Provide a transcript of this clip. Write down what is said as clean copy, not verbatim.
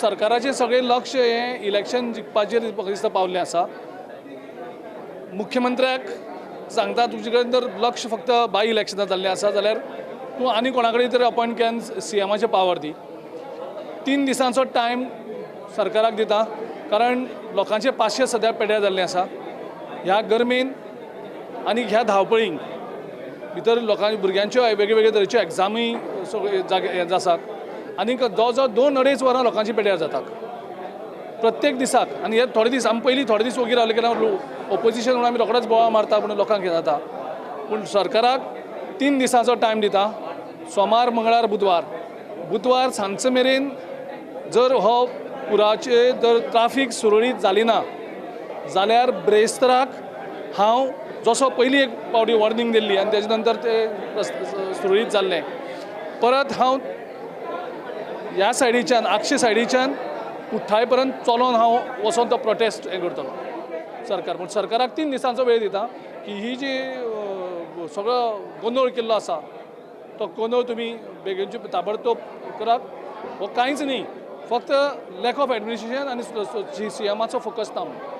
सरकाराचें सगळें लक्ष हें इलेक्शन जिखपाचेर दिसता पावल्लें आसा. मुख्यमंत्र्याक सांगता, तुजे कडेन जर लक्ष फक्त बाय इलेक्शनां जाल्लें आसा जाल्यार तूं आनी कोणा कडेन तरी अपॉयंट केन सीएमाचे पावर दी. 3 दिसांचो टायम सरकाराक दिता, कारण लोकांचे पाशे सद्या पेड्यार जाल्ले आसा. ह्या गरमेन आनी ह्या धांवपळींक भितर लोकां भुरग्यांच्यो वेगळे वेगळे तरेच्यो एग्जामी सगळे जागे आसात आनी जवळ जवळ 2-2.5 वरां लोकांची पेड्यार जातात प्रत्येक दिसाक. आनी हे थोडे दीस आमी पयलीं थोडे दीस ओगी रावले, कारण ओपोजिशन म्हणून आमी रोखडोच बोवाळ मारता, पूण लोकांक हें जाता. पूण सरकाराक 3 दिसांचो टायम दिता, सोमार, मंगळार, बुधवार. बुधवार सांजचे मेरेन जर हो पुराचे जर ट्राफीक सुरळीत जाली ना जाल्यार ब्रेस्तराक हांव जसो पयलीं एक पावटी वॉर्निंग दिल्ली आनी तेजे नंतर ते सुरळीत जाल्लें, परत हांव ह्या सायडीच्यान आगशे सायडीच्यान कुठ्ठाळे पर्यंत चलोन हांव वचोन तो प्रोटेस्ट हें करतलो सरकार. पूण सरकाराक 3 दिसांचो वेळ दिता की ही जी सगळो गोंदळ केल्लो आसा तो गोंदळ तुमी बेगीनचे ताबडतोब करात. हो कांयच न्ही, फक्त लॅक ऑफ एडमिनिस्ट्रेशन आनी सीएमाचो फोकस ना म्हणून.